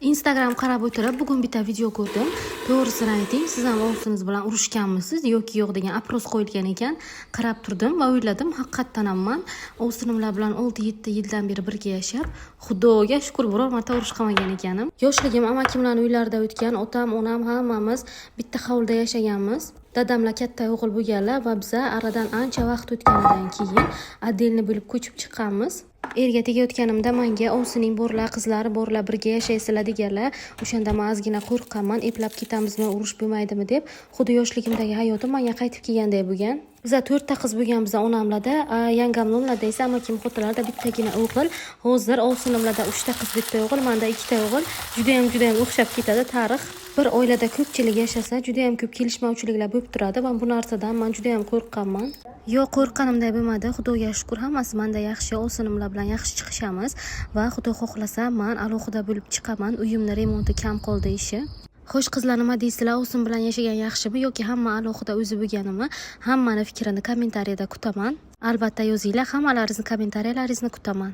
Instagram qarab o'tirib, bugun bitta video ko'rdim. To'g'risini ayting, siz ham ovsingiz bilan urushganmisiz yoki yo'q degan опрос qo'yilgan ekan. Qarab turdim va o'yladim, haqiqatdan ham man ovsinimlar bilan 6-7 yildan beri birga yashab, Xudoga shukur, biror marta urush qilmagan ekanim. Yoshligim amakimlarning uylarida o'tgan, otam, onam hammamiz bitta hovlida yashaganmiz. Dadamlar katta o'g'il bo'lganlar va biza aradan ancha vaqt o'tganidan keyin отдельно bo'lib ko'chib chiqqanmiz. Erga tegayotganimda manga ovsining borlar, qizlari borlar, birga yashaysizlar deganlar. O'shanda man ozgina qo'rqqanman, eplab ketamizmi, urush bo'lmaydimi deb. Xuddi yoshligimdagi hayotim manga qaytib kelganday bo'lgan. Biza to'rtta qiz bo'lganmiz onamlarda, yangamni o'g'illarida esa, amakim xotinlarida bittagina o'g'il. Hozir ovsinimlarda uchta qiz, bitta o'g'il, manda ikkita o'g'il. Judayam, judayam o'xshab ketadi tarix. Bir oilada ko'pchilik yashasa, judayam ko'p kelishmovchiliklar bo'lib turadi va bu narsadan man judayam qo'rqqanman. Yo'q, qo'rqqanimday bo'lmadi. Xudoga shukur, hammasi manda yaxshi. Ovsinimlar bilan yaxshi chiqishamiz va Xudo xohlasa, man alohida bo'lib chiqaman. Uyimni remonti kam qoldi ishi. Xo'sh, qizlar, nima deysizlar? Ovsin bilan yashagan yaxshimi yoki hamma alohida o'zi bo'lganimi? Hammani fikrini kommentariyada kutaman. Albatta yozinglar, hammalaringizni kommentariyalaringizni kutaman.